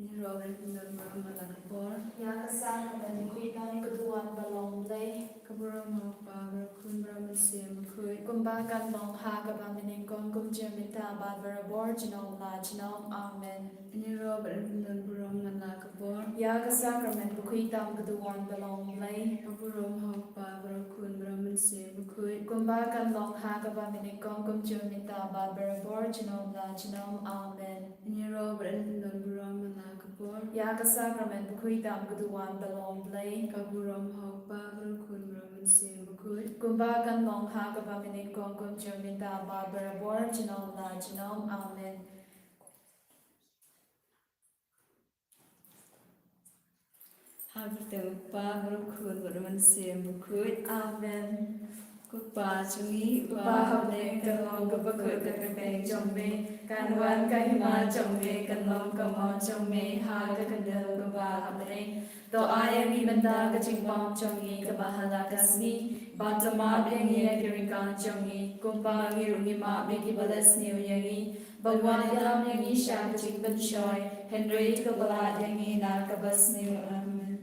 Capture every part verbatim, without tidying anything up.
Ïa ka sakrament bakhuid tam ka duwan ba long Blei. Ka burom ha u Kpa bad ha u Khun bad ha u Mynsiem Bakhuid. Kumba kan long ha kaba mynnyngkong, kumjuh mynta bad barabor, junom la junom. Amen. Ïa ka sakrament bakhuid tam ka duwan ba long Blei. Ka burom ha u Kpa bad ha u Khun bad ha u Mynsiem Bakhuid. Kumba kan long ha kaba mynnyngkong, kumjuh mynta bad barabor, junom la junom. Amen. Ïa ka sakrament bakhuid tam ka duwan ba long Blei. Ka burom ha u Kpa bad ha u Khun bad ha u Mynsiem Bakhuid. Kumba kan long ha kaba mynnyngkong, kumjuh mynta bad barabor, junom la junom. Amen. Ha ka kyrteng u Kpa bad u Khun bad u Mynsiem Bakhuid. Amen. Ko Kpa jong ngi uba ha bneng, kan long ka bakut ka kyrteng jong me, kan wan ka hima jong me, kan long ka mon jong me ha ka khyndew kaba ha bneng. To ai ïa ngi mynta ka jingbam jong ngi kaba ha la ka sngi, bad to map ïa ngi ïa ki ryngkat jong ngi, kumba ngi ruh ngi map ïa kiba la sniew ïa ngi. Bad wat ïalam ïa ngi sha ka jingpynshoi, hynrei to khlad ïa ngi na kaba sniew. Amen.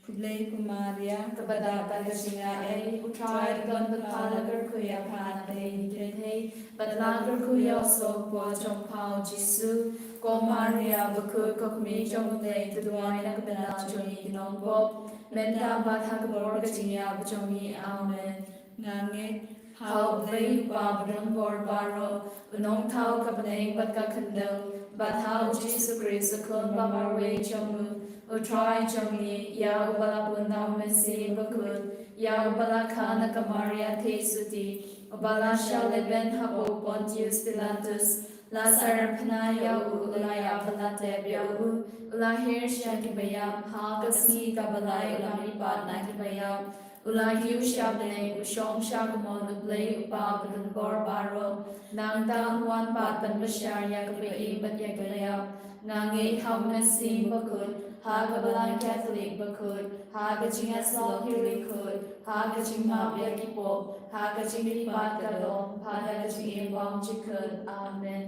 Khublei ko Maria, kaba dap da ka jingaiei, U Trai u don bad pha, la kyrkhu ïa pha na pdeng ki kynthei, bad la kyrkhu ïa u soh u por jong pha u Jisu. Ko Maria bakut, ko kmie jong U Blei, to duwai na ka bynta jong ngi ki nongpop, mynta bad ha ka por ka jingïap jong ngi. Amen. Nga ngeit ha U Blei U Kpa badonbor baroh, U Nongthaw ka bneng bad ka khyndew, bad ha U Jisu Khrist U Khun ba marwei jong u, U Trai jong ngi, ïa uba la bun da U Mynsiem Bakhuid, ïa uba la kha na ka Maria theisotti, uba la shah lehbeiñ hapoh u Pontius Pilatus, la sahnarphna ïa u, u la ïap bad la tep ïa u, u la hiar sha kiba ïap, ha ka sngi kaba lai u la mihpat na kiba ïap, u la kiew sha bneng, u shong sha ka mon U Blei U Kpa badonbor baroh. Nangta un wan pat ban bishar ïa kiba im bad ïa kiba ïap. Nga ngeit ha U Mynsiem Bakhuid, ha ka Balang Katholik bakhuid, ha ka jingïasyllok ki riewkhuid, ha ka jingmap ïa ki pop, ha ka jingmihpat ka dohnud, bad ha ka jingim bymjukut. Amen.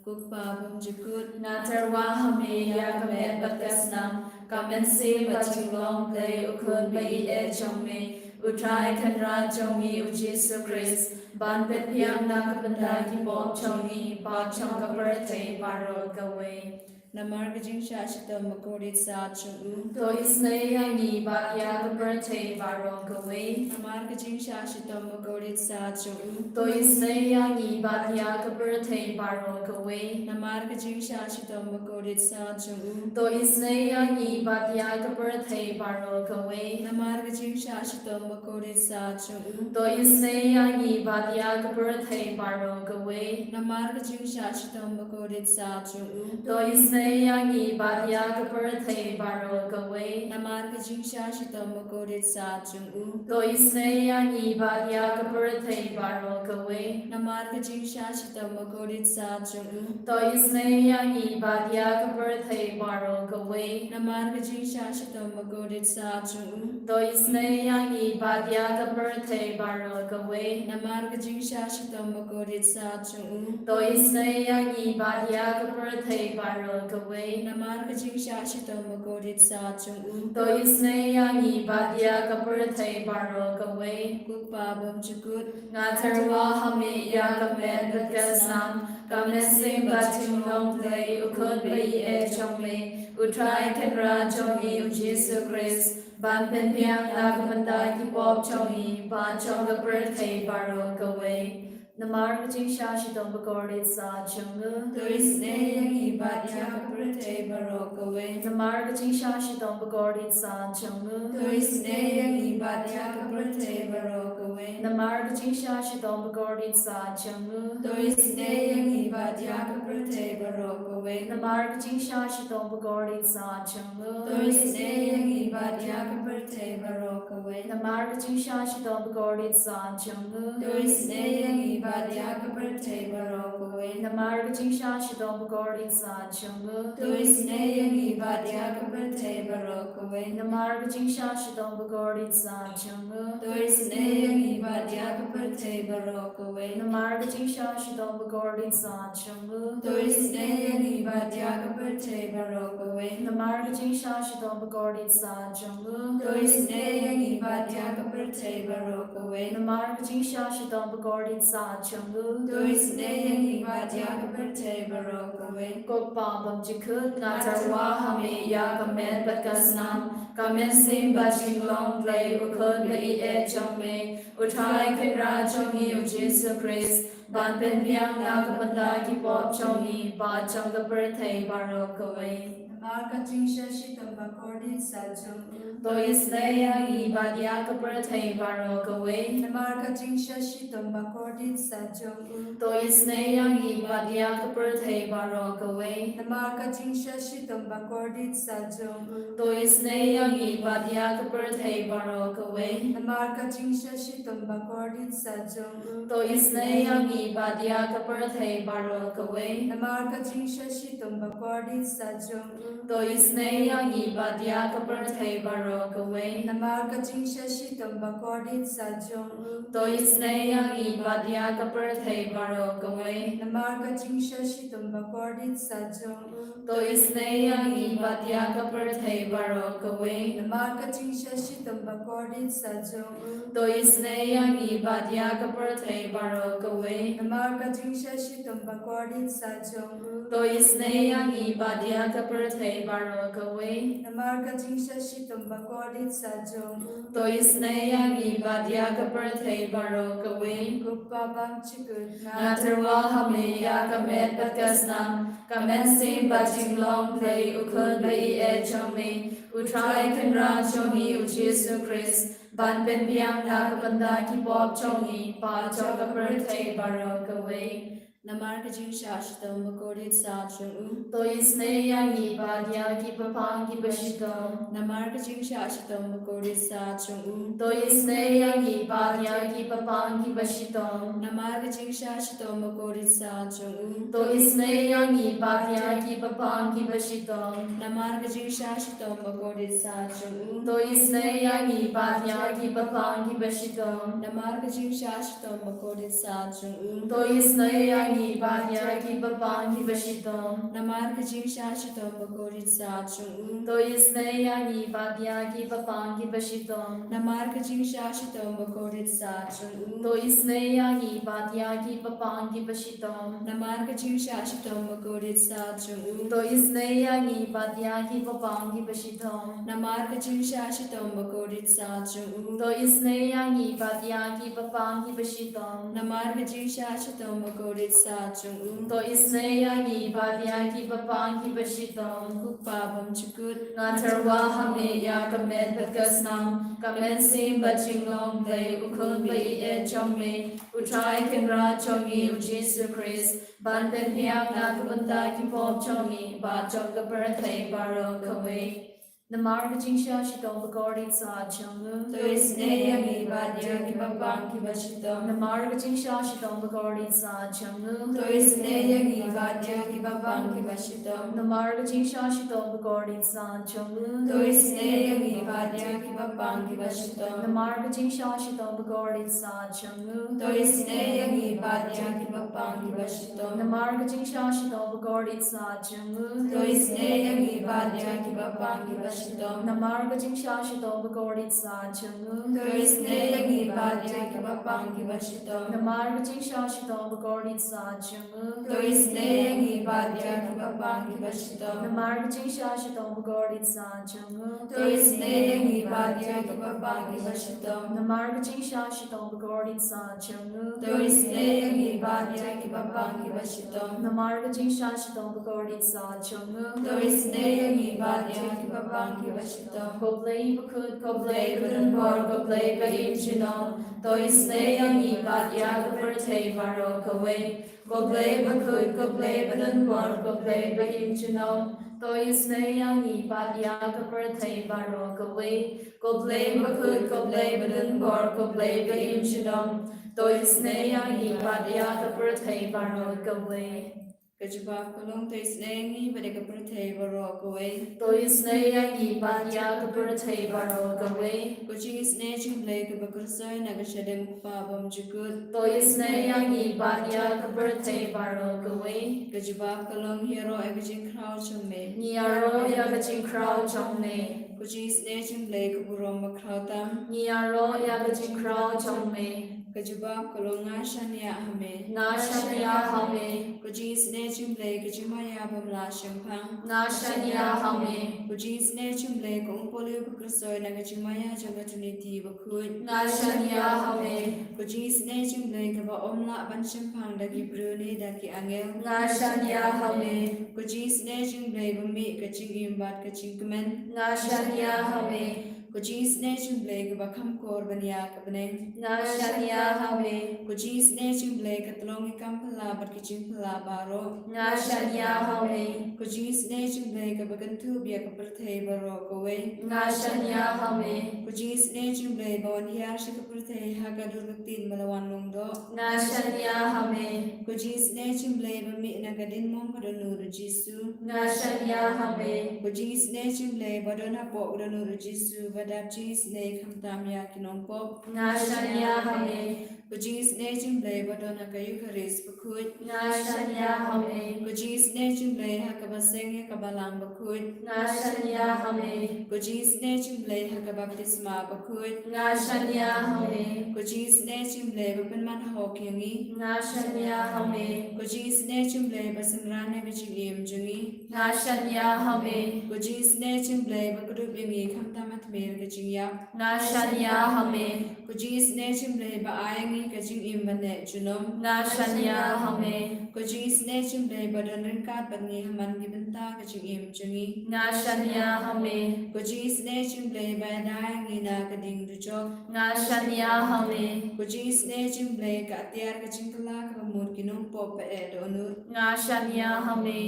Ko Kpa bymjukut, nga tyrwa ha me ïa ka met bad ka snam, ka mynsiem bad jinglong Blei U Khun ba ïeit jong me, U Trai Kynrad jong ngi U Jisu Khrist, ban pynbiang na ka bynta ki pop jong ngi bad jong ka pyrthei baroh kawei. Namar ka jingshah shitom bakordit sat jong u, to isynei ïa ngi bad ïa ka pyrthei baroh kawei. Namar ka jingshah shitom bakordit sat jong u, to isynei ïa ngi bad ïa ka pyrthei baroh kawei. Namar ka jingshah shitom bakordit sat jong u, to isynei ïa ngi bad ïa ka pyrthei baroh kawei. Namar ka jingshah shitom bakordit sat jong u, to isynei ïa ngi bad ïa ka pyrthei baroh kawei. Namar ka jingshah shitom bakordit sat jong u, to isynei ïa ngi bad ïa ka pyrthei baroh kawei. Namar ka jingshah shitom bakordit sat jong u, to isynei ïa ngi bad ïa ka pyrthei baroh kawei. Namar ka jingshah shitom bakordit sat jong u, to isynei ïa ngi bad ïa ka pyrthei baroh kawei. Namar ka jingshah shitom bakordit sat jong u, to isynei ïa ngi bad ïa ka pyrthei baroh kawei. Namar ka jingshah shitom bakordit sat jong u, to isynei ïa ngi bad ïa ka pyrthei baroh kawei. Namar ka jingshah shitom bakordit sat jong u, to isynei ïa ngi bad ïa ka pyrthei baroh kawei. Ko Kpa bymjukut, nga tyrwa ha me ïa ka met bad ka snam, ka mynsiem bad jinglong Blei U Khun ba ïeit jong me, U Trai Kynrad jong ngi U Jisu Khrist, ban pynbiang na ka bynta ki pop jong ngi bad jong ka pyrthei baroh kawei. Namar ka jingshah shitom bakordit sat jong u, to isynei ïa ngi bad ïa ka pyrthei baroh kawei. Namar ka jingshah shitom bakordit sat jong u, to isynei ïa ngi bad ïa ka pyrthei baroh kawei. Namar ka jingshah shitom bakordit sat jong u, to isynei ïa ngi bad ïa ka pyrthei baroh kawei. Namar ka jingshah shitom bakordit sat jong u, to isynei ïa ngi bad ïa ka pyrthei baroh kawei. Namar ka jingshah shitom bakordit sat jong u, to isynei ïa ngi bad ïa ka pyrthei baroh kawei. Namar ka jingshah shitom bakordit sat jong u, to isynei ïa ngi bad ïa ka pyrthei baroh kawei. Namar ka jingshah shitom bakordit sat jong u, to isynei ïa ngi bad ïa ka pyrthei baroh kawei. Namar ka jingshah shitom bakordit sat jong u, to isynei ïa ngi bad ïa ka pyrthei baroh kawei. Namar ka jingshah shitom bakordit satia jong u, to isynei ïa ngi bad ïa ka pyrthei baroh kawei. Namar ka jingshah shitom bakordit satia jong u, to isynei ïa ngi bad ïa ka pyrthei baroh kawei. Ko Pa bymjukut, nga tyrwa ha me ïa ka met bad ka snam, ka mynsiem bad jinglong Blei u khun ba ïeit jong me, u Trai Kynrad jong ngi u Jisu Khrist, ban pynbiang na ka bynta ki pop jong ngi bad jong ka pyrthei baroh kawei. Namar ka jingshah shitom bakordit satia jong u, to isynei ïa ngi bad ïa ka pyrthei baroh kawei. Namar ka jingshah shitom bakordit satia jong u, to isynei ïa ngi bad ïa ka pyrthei baroh kawei. Namar ka jingshah shitom bakordit satia jong u, to isynei ïa ngi bad ïa ka pyrthei baroh kawei. Namar ka jingshah shitom bakordit satia jong u, to isynei ïa ngi bad ïa ka pyrthei baroh kawei. Namar ka jingshah shitom bakordit satia jong u, to isynei ïa ngi bad ïa ka pyrthei baroh kawei. Namar ka jingshah shitom bakordit satia jong u, to isynei ïa ngi bad ïa ka pyrthei baroh kawei. Namar ka jingshah shitom bakordit satia jong u, to isynei ïa ngi bad ïa ka pyrthei baroh kawei. Namar ka jingshah shitom bakordit satia jong u, to isynei ïa ngi bad ïa ka pyrthei baroh kawei. Namar ka jingshah shitom bakordit satia jong u, to isynei ïa ngi bad ïa ka pyrthei baroh kawei. Namar ka jingshah shitom bakordit satia jong u, to isynei ïa ngi bad ïa ka pyrthei baroh kawei. Ko Pa bymjukut, nga tyrwa ha me ïa ka met bad ka snam, ka mynsiem bad jinglong Blei u khun ba ïeit jong me, u Trai Kynrad jong ngi u Jisu Khrist, ban pynbiang na ka bynta ki pop jong ngi bad jong ka pyrthei baroh kawei. Namar ka jingshah shitom bakordit satia jong u, to isynei ïa ngi bad ïa ki paidbah ki bashitom. Namar ka jingshah shitom bakordit satia jong u, to isynei ïa ngi bad ïa ki paidbah ki bashitom. Namar ka jingshah shitom bakordit satia jong u, to isynei ïa ngi bad ïa ki paidbah ki bashitom. Namar ka jingshah shitom bakordit satia jong u, to isynei ïa ngi bad ïa ki paidbah ki bashitom. Namar ka jingshah shitom bakordit satia jong u, to isynei ïa ngi bad ïa ki paidbah ki bashitom. Namar ka jingshah shitom bakordit satia jong u, to isynei ïa ngi bad ïa ki paidbah ki bashitom. Namar ka jingshah shitom bakordit satia jong u, to isynei ïa ngi bad ïa ki paidbah ki bashitom. Namar ka jingshah shitom bakordit satia jong u, to isynei ïa ngi bad ïa ki paidbah ki bashitom. Namar ka jingshah shitom bakordit satia jong u, to isynei ïa ngi bad ïa ki paidbah ki bashitom. Namar ka jingshah shitom bakordit satia jong u, to isynei ïa ngi bad ïa ki paidbah ki bashitom. Ko Pa bymjukut, nga tyrwa ha me ïa ka met bad ka snam, ka mynsiem bad jinglong Blei u khun ba ïeit jong me, u Trai Kynrad jong ngi u Jisu Khrist, ban pynbiang na ka bynta ki pop jong ngi bad jong ka pyrthei baroh kawei. Namar ka jingshah shitom bakordit satia jong u, to isynei ïa ngi bad ïa ki paidbah ki bashitom. Namar ka jingshah shitom bakordit satia jong u, to isynei ïa ngi bad ïa ki paidbah ki bashitom. Namar ka jingshah shitom bakordit satia jong u, to isynei ïa ngi bad ïa ki paidbah ki bashitom. Namar ka jingshah shitom bakordit satia jong u, to isynei ïa ngi bad ïa ki paidbah ki bashitom. Namar ka jingshah shitom bakordit satia jong u, to isynei ïa ngi bad ïa ki paidbah ki bashitom. Namar ka jingshah shitom bakordit satia jong u, to isynei ïa ngi bad ïa ki paidbah ki bashitom. Namar ka jingshah shitom bakordit satia jong u, to isynei ïa ngi bad ïa ki paidbah ki bashitom. Namar ka jingshah shitom bakordit satia jong u, to isynei ïa ngi bad ïa ki paidbah ki bashitom. Namar ka jingshah shitom bakordit satia jong u, to isynei ïa ngi bad ïa ki paidbah ki bashitom. Namar ka jingshah shitom bakordit satia jong u, to isynei ïa ngi bad ïa ki paidbah ki bashitom. Ko Blei bakhuid, ko Blei badonbor, ko Blei ba im junom, to isynei ïa ngi bad ïa ka pyrthei baroh kawei. Ko Blei bakhuid, ko Blei badonbor, ko Blei ba im junom, to isynei ïa ngi bad ïa ka pyrthei baroh kawei. Ko Blei bakhuid, ko Blei badonbor, ko Blei ba im junom, to isynei ïa ngi bad ïa ka pyrthei baroh kawei. Ka jubab ka long, to isynei ïa ngi bad ïa ka pyrthei baroh kawei. To isynei ïa ngi bad ïa ka pyrthei baroh kawei. Ka jingisynei jong U Blei kaba kyrsoi na ka shadem U Kpa bymjukut. To isynei ïa ngi bad ïa ka pyrthei baroh kawei. Ka jubab ka long, ngi ïaroh ïa ka jingkhraw jong me. Ngi ïaroh ïa ka jingkhraw jong me. Ka jingisynei jong U Blei ka burom bakhraw tam. Ngi ïaroh ïa ka jingkhraw jong me. Ka jubab ka long, nga shaniah ha me. Nga shaniah ha me. Ka jingisynei jong U Blei ka jingmaïa bym lah shemphang. Nga shaniah ha me. Ka jingisynei jong U Blei ka umpohliew ba kyrsoi na ka jingmaïa jong ka Trinity bakhuid. Nga shaniah ha me. Ka jingisynei jong U Blei kaba ym lah ban shemphang da ki briew ne da ki angel. Nga shaniah ha me. Ka jingisynei jong U Blei ba mih ka jingim bad ka jingkmen. Nga shaniah ha me. Ka jingisynei jong U Blei kaba kham kor ban ïa ka bneng. Nga shaniah ha me. Ka jingisynei jong U Blei ka tyllong ïa ki kam phylla bad ki jingphylla baroh. Nga shaniah ha me. Ka jingisynei jong U Blei kaba kynthup ïa ka pyrthei baroh kawei. Nga shaniah ha me. Ka jingisynei jong U Blei ba wan hiar sha ka pyrthei ha ka dur ka ktien ba la wan long doh. Nga shaniah ha me. Ka jingisynei jong U Blei ba mih na ka diengmong ka dohnud U Jisu. Nga shaniah ha me. Ka jingisynei jong U Blei ba don hapoh ka dohnud U Jisu ba dap jingisynei khamtam ïa ki nongpop. Nga shaniah ha me. Ka jingisynei jong U Blei ba don ha ka Eukharist bakhuid. Nga shaniah ha me. Ka jingisynei jong U Blei ha kaba seng ïa ka balang bakhuid. Nga shaniah ha me. Ka jingisynei jong U Blei ha ka baptisma bakhuid. Nga shaniah ha me. Ka jingisynei jong U Blei ba pynman hok ïa ngi. Nga shaniah ha me. Ka jingisynei jong U Blei ba synran ïa ka jingim jong ngi. Nga shaniah ha me. Ka jingisynei jong U Blei ba kdup ïa ngi khamtam ha tmier ka jingïap. Nga shaniah ha me. Ka jingisynei jong U Blei ba ai ïa ngi ka jingim ban neh junom. Nga shaniah ha me. Ka jingisynei jong U Blei ba don ryngkat bad ngi ha man ki bynta ka jingim jong ngi. Nga shaniah ha me. Ka jingisynei jong U Blei ba ïada ïa ngi na ka ding dujok. Nga shaniah ha me. Ka jingisynei jong U Blei ka atiar ka jingkylla kaba mut ki nongpop ba eh dohnud. Nga shaniah ha me.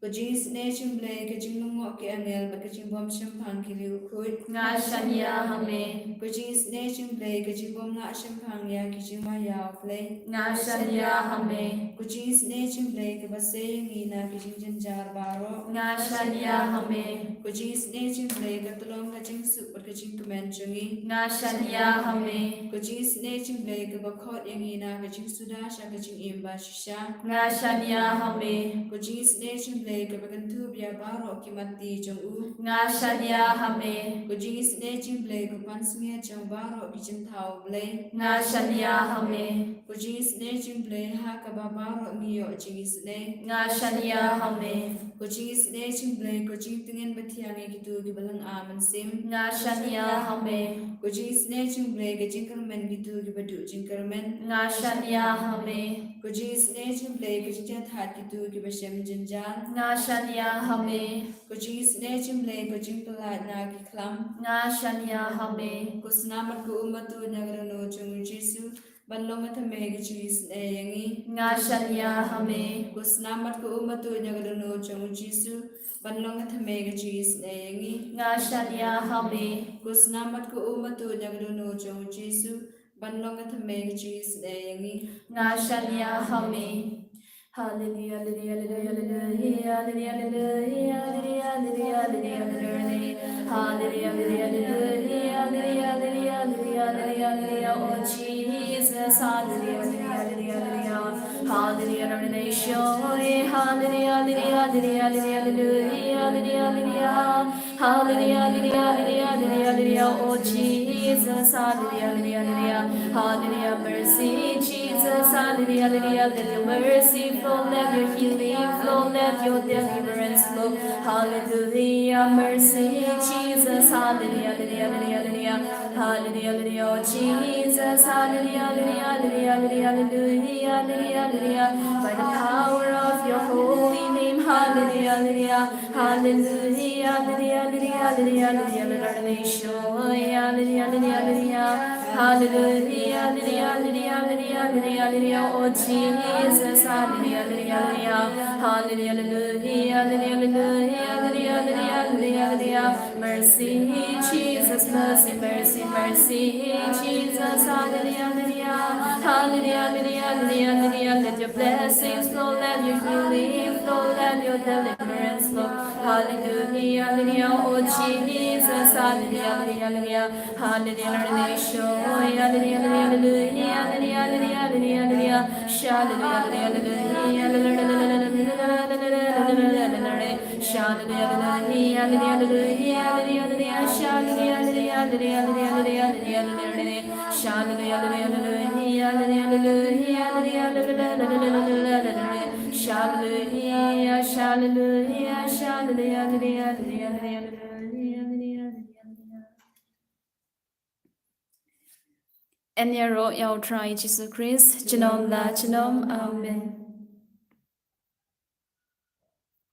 Ka jingisynei jong U Blei ka jinglyngngoh ki angel bad ka jingbym shemphang ki riewkhuid. Nga shaniah ha me. Ka jingisynei jong U Blei ka jingbym lah shemphang ïa ki jingmaïa U Blei. Nga shaniah ha me. Ka jingisynei jong U Blei kaba sei ïa ngi na ki jingjynjar baroh. Nga shaniah ha me. Ka jingisynei jong U Blei ka tyllong ka jingsuk bad ka jingkmen jong ngi. Nga shaniah ha me. Ka jingisynei jong U Blei kaba khot ïa ngi na ka jingsuda sha ka jingim ba shisha. Nga shaniah ha me. Ka jingisynei jong U Blei kaba kynthup ïa baroh ki matti jong u. Nga shaniah ha me. Ka jingisynei jong U Blei ka pansngiat jong baroh ki jingthaw U Blei. Nga shaniah ha me. Ka jingisynei jong U Blei ha kaba baroh ngi ïoh jingisynei. Nga shaniah ha me. Ka jingisynei jong U Blei ka jingtngen bathiang ïa kito kiba lynga mynsiem. Nga shaniah ha me. Ka jingisynei jong U Blei ka jingkyrmen kito kiba duh jingkyrmen. Nga shaniah ha me. Ka jingisynei jong U Blei ka jingjahthait kito kiba shem jynjar. Nga shaniah ha me. Ka jingisynei jong U Blei ka jingpyllait na ki khlam. Nga shaniah ha me. Ko snam bad ko um bad tuid na ka dohnud jong U Jisu ban long ka thymmei ka jingisynei ïa ngi. Nga shaniah ha me. Ko snam bad ko um bad tuid na ka dohnud jong U Jisu ban long ka thymmei ka jingisynei ïa ngi. Nga shaniah ha me. Ko snam bad ko um bad tuid na ka dohnud jong U Jisu ban long ka thymmei ka jingisynei ïa ngi. Nga shaniah ha me. Hallelujah, hallelujah, hallelujah, hallelujah, hallelujah, hallelujah, hallelujah, hallelujah, hallelujah, hallelujah, hallelujah, hallelujah. Hallelujah, hallelujah, hallelujah, hallelujah, hallelujah, hallelujah, hallelujah, hallelujah, oh Jesus, hallelujah, hallelujah, hallelujah, hallelujah. Hallelujah, Lord, and I show you. Hallelujah, hallelujah, hallelujah, hallelujah, hallelujah, hallelujah, hallelujah. Hallelujah, hallelujah, hallelujah, hallelujah, hallelujah, oh Jesus, hallelujah, hallelujah, hallelujah, hallelujah, mercy, Jesus, hallelujah, hallelujah, let your mercy flow, let your healing flow, let your deliverance flow, hallelujah, mercy, Jesus, hallelujah, hallelujah, hallelujah, hallelujah, hallelujah, hallelujah, oh Jesus, hallelujah, hallelujah, hallelujah, hallelujah, hallelujah, hallelujah, hallelujah, by the power of your holy name, hallelujah, hallelujah. Hallelujah, hallelujah, hallelujah, hallelujah, hallelujah, Lord, and I show you. Hallelujah, hallelujah, hallelujah. Hallelujah, hallelujah, hallelujah, hallelujah, hallelujah, hallelujah, oh Jesus. Hallelujah, hallelujah, hallelujah. Hallelujah, hallelujah, hallelujah, hallelujah, hallelujah, hallelujah, hallelujah, hallelujah. Mercy, Jesus, mercy, mercy, mercy, Jesus, hallelujah, hallelujah, hallelujah, hallelujah, hallelujah, hallelujah. Let your blessings flow, let your healing flow, let your deliverance flow. Hallelujah, hallelujah, oh Jesus, hallelujah, hallelujah, hallelujah. Hallelujah, hallelujah, hallelujah, hallelujah, hallelujah, hallelujah, hallelujah, hallelujah. Hallelujah, hallelujah, hallelujah, hallelujah, hallelujah, hallelujah. Hallelujah, hallelujah, hallelujah, hallelujah, hallelujah. Hallelujah, hallelujah, hallelujah, hallelujah, hallelujah, hallelujah. Hallelujah, hallelujah, hallelujah, hallelujah, hallelujah, hallelujah, hallelujah, hallelujah. Hallelujah, hallelujah, hallelujah, hallelujah, hallelujah, hallelujah, hallelujah. Yn ïaroh ïa U Trai Jisu Khrist, junom la junom. Amen.